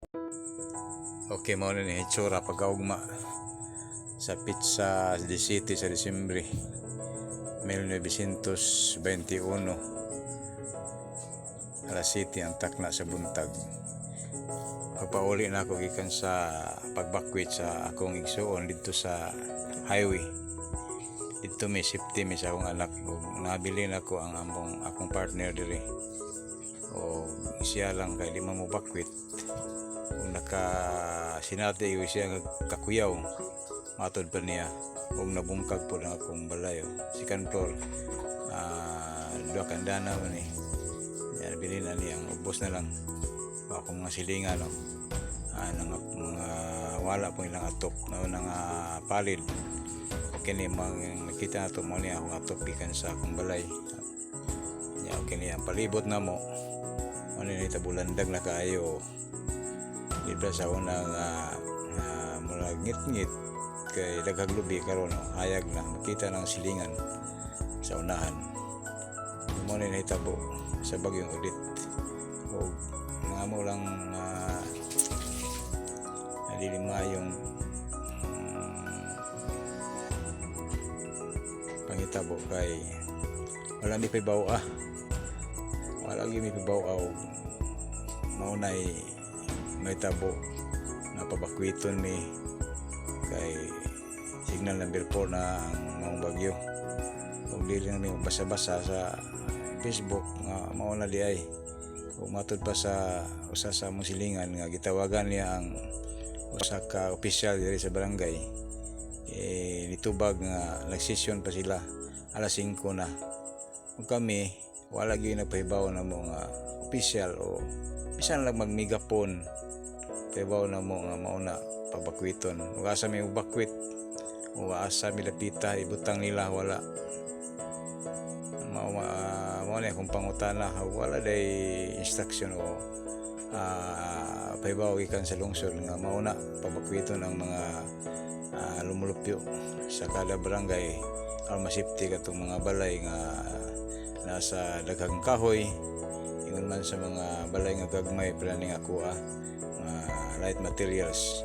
Okay, mao na ni hitsura pagkaugma sa petsa 17 sa Disyembre 1921, alas 7 ang takna sa buntag. Pagpauli na ako gikan sa pagbakwit sa akong igsuon didto sa highway. Didto may safety mi sa akong anak ug nabilin ako ang among akong partner diri. O siya lang kay di man mo bakwit. Kung naka sinati siya nga kakuyaw, matod pa niya ug nabungkag po ang akong balay, oh. Second floor, duha ka andana man ni. Yan, bilin na niya, ang ubos na lang. Akong mga silingan, no? Nang, mga wala po ilang atop na nga palid. Okay ni mga nakita na to mo ni akong atop gikan sa akong balay. Ya, okay ni ang palibot na mo. Ano ni tabulandag na kaayo. Dito sa una nga murag ngit-ngit kay daghang lubi karon, no? Hayag na makita ng silingan sa unahan. Mo ni nahitabo sa bagyong Odette. O mga mo lang dili maayong pangitabo kay wala mi pahibaw ah. Wala gyud mi pahibaw og mao nay mahitabo na pabakwiton mi kay signal number 4 na ang maong bagyo. Ug dili na mi basa-basa sa Facebook nga mao na di ay. Ug matud pa sa usa sa among silingan nga gitawagan niya ang usa ka opisyal diri sa barangay, eh nitubag nga nagsesyon pa sila alas 5 na. Ug kami wala gyud nagpahibaw namo nga opisyal o bisan lang mag-megaphone pahibaw namo nga mao na pabakwiton. Ug asa mi bakwit o asa mi lapita ibutang nila, wala. Mao mao ni akong pangutana, wala day instruction o pahibaw gikan sa lungsod nga mao na pabakwiton ang mga lumulupyo sa kada barangay aron masafety katong mga balay nga nasa daghang kahoy, ingon man sa mga balay nga gagmay pala ning ako mga light materials.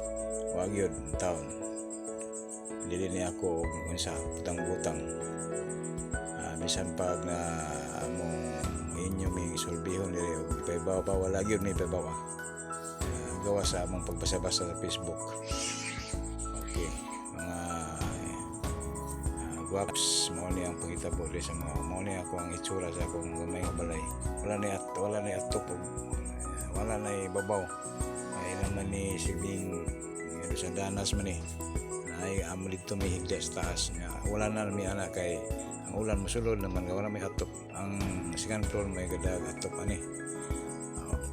Wa gyud taon, dili ni ako og unsa butang-butang. Bisan pag na among inyo may sulbihon diri og ipahibaw pa, wala gyud may ipahibaw ah. Gawa sa among pagbasa-basa sa Facebook. Okay, mga guwaps, mao ni ang pangitabo diri sa mga mao ni ako ang itsura sa akong gamay nga balay. Wala na atop og wala na babaw. Ay naman ni silbing sa danas man ni. Ay amo dito may higda sa taas nga wala na mi ana kay ang ulan mosulod naman nga wala may atop. Ang second floor may gadag atop ani.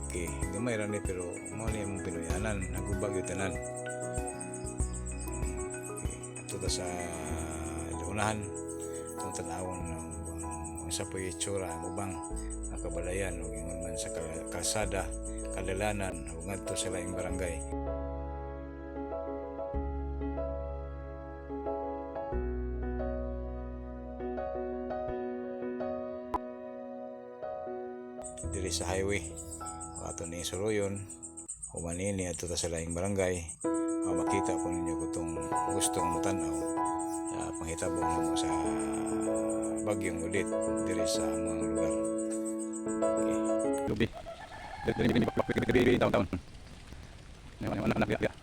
Okay, gamay ra ni pero mao ni among Pinoyanan, naguba gyud tanan. Okay, ato ta sa unahan itong tan-awon ng unsa po'y itsura ang ubang kabalayan ug ingon man sa kalsada, kadalanan ug ngadto sa laing barangay. Diri sa highway ato ni suruyon human ini adto ta sa laing barangay. Makita po ninyo kung itong gustong mutanaw panghitabo namo sa bagyong Odette diri sa among lugar. Okay. Lubi. Diri down down. Anak ya.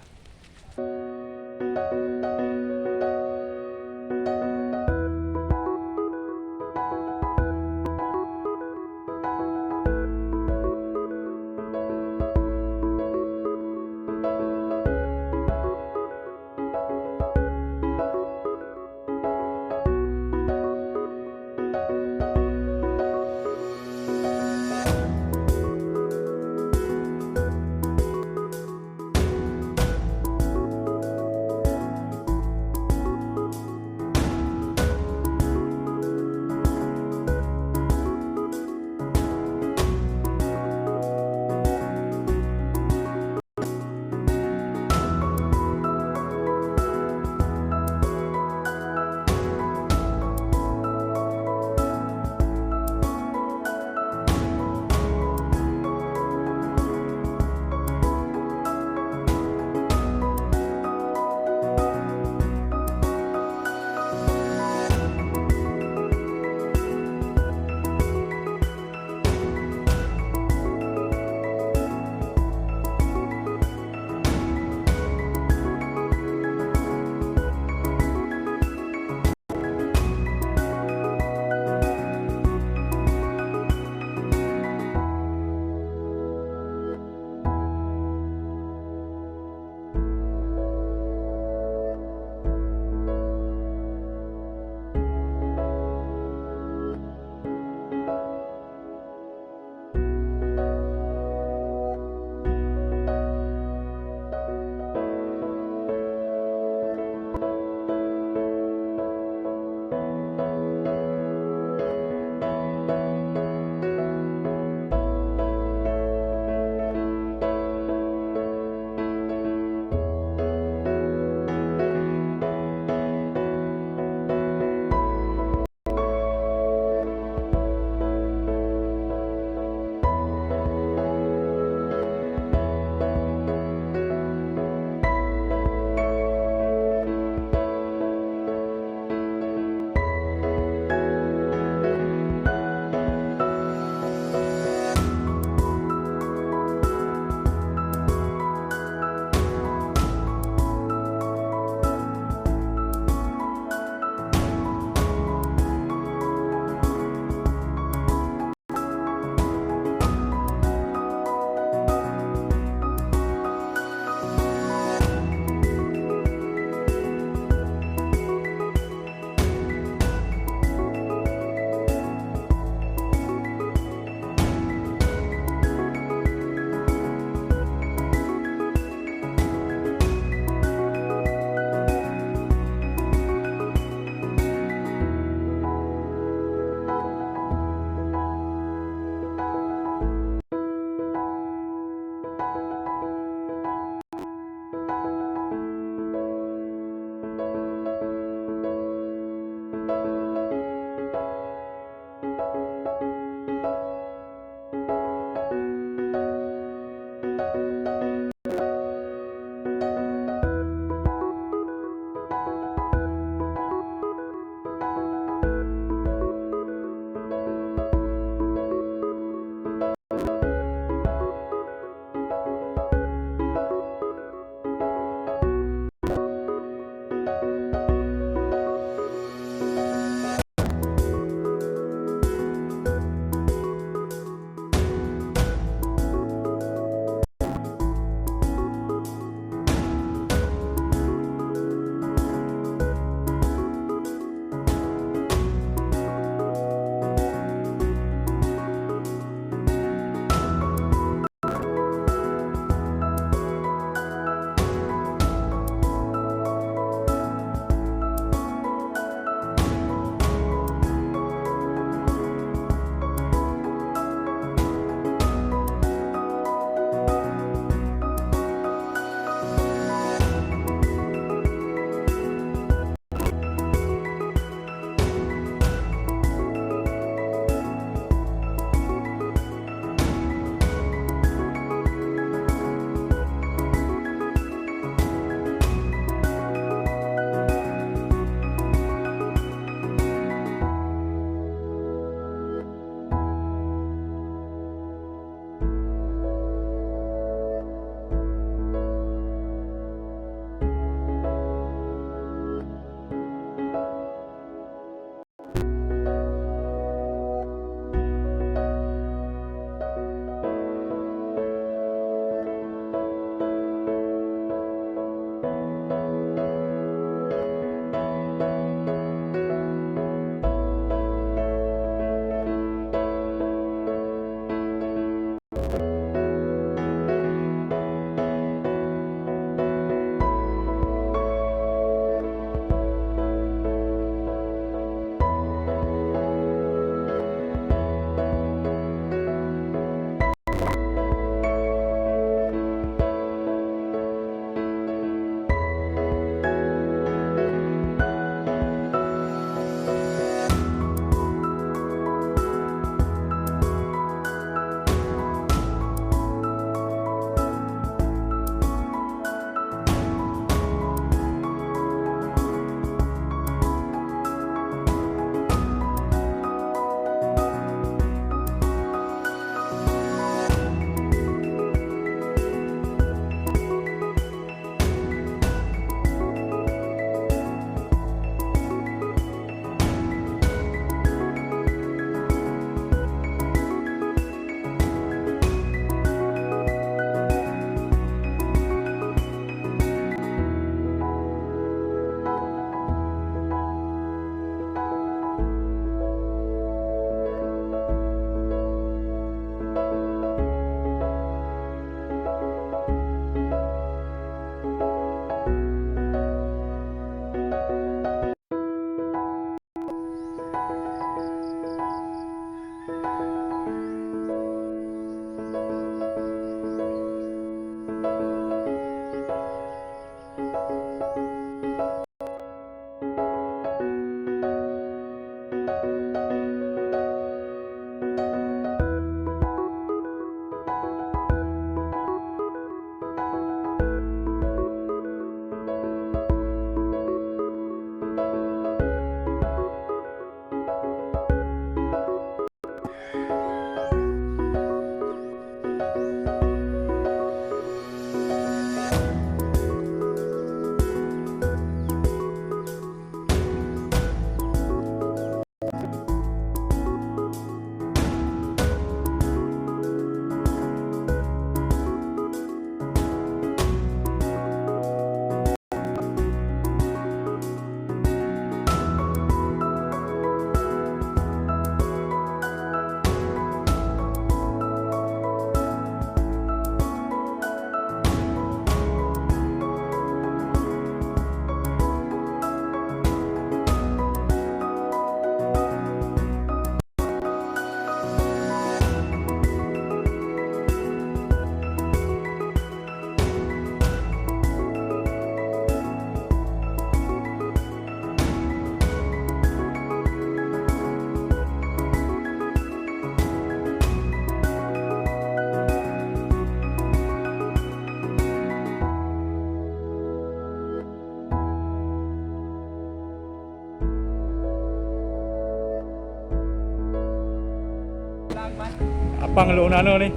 Apang Lunanon ni.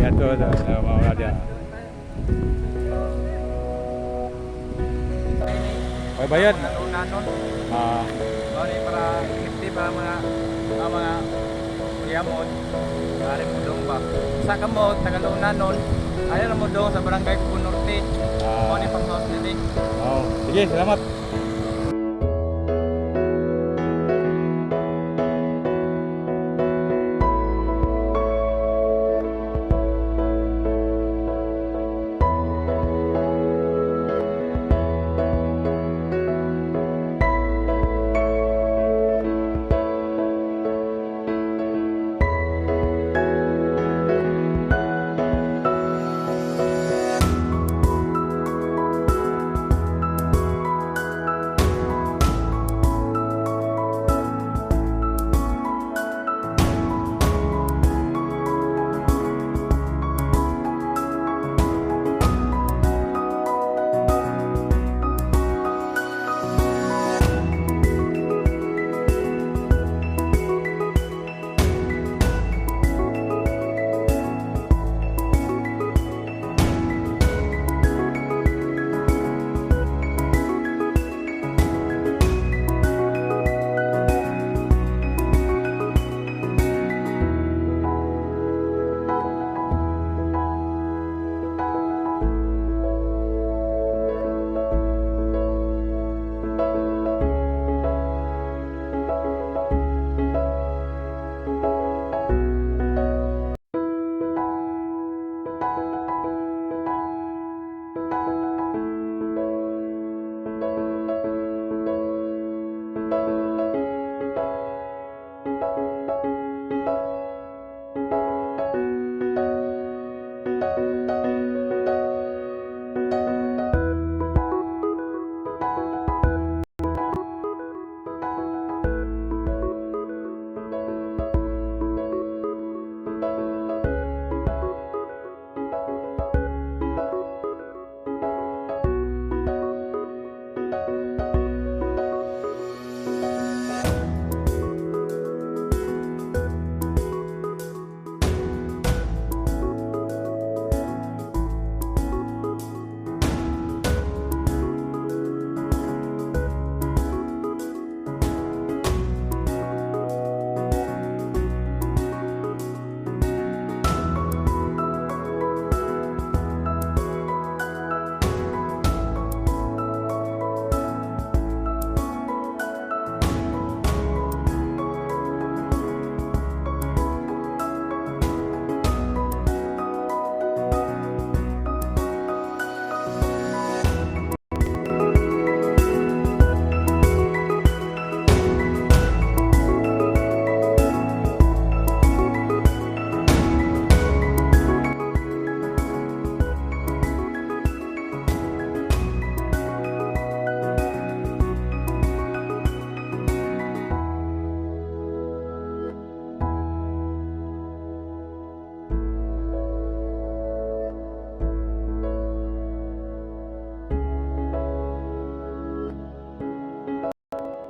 Ya to na mao dia. Ay, bayad. Mga Lunanon. Ah, Mao ni para safety para mga Yamon. Ari mo dong ba. Sa kamo taga Lunanon. Ayaw na mo dong sa Barangay Kubo Norte. Ah. Mao ni farmhouse diri. Oh, sige, salamat.